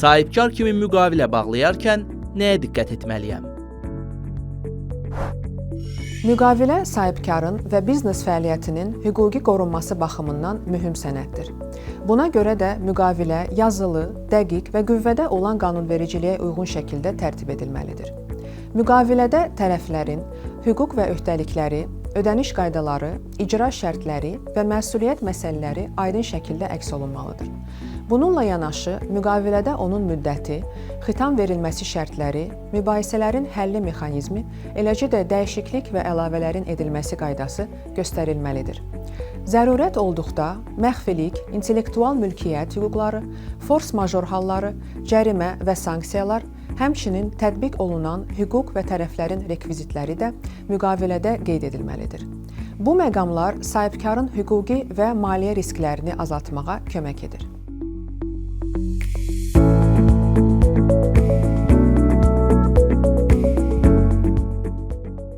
Sahibkar kimi müqavilə bağlayarkən nəyə diqqət etməliyəm? Müqavilə sahibkarın və biznes fəaliyyətinin hüquqi qorunması baxımından mühüm sənəddir. Buna görə də müqavilə yazılı, dəqiq və qüvvədə olan qanunvericiliyə uyğun şəkildə tərtib edilməlidir. Müqavilədə tərəflərin hüquq və öhdəlikləri, ödəniş qaydaları, icra şərtləri və məsuliyyət məsələləri aydın şəkildə əks olunmalıdır. Bununla yanaşı, müqavilədə onun müddəti, xitam verilməsi şərtləri, mübahisələrin həlli mexanizmi, eləcə də dəyişiklik və əlavələrin edilməsi qaydası göstərilməlidir. Zərurət olduqda məxfilik, intellektual mülkiyyət hüquqları, fors-major halları, cərimə və sanksiyalar, həmçinin tətbiq olunan hüquq və tərəflərin rekvizitləri də müqavilədə qeyd edilməlidir. Bu məqamlar sahibkarın hüquqi və maliyyə risklərini azaltmağa kömək edir.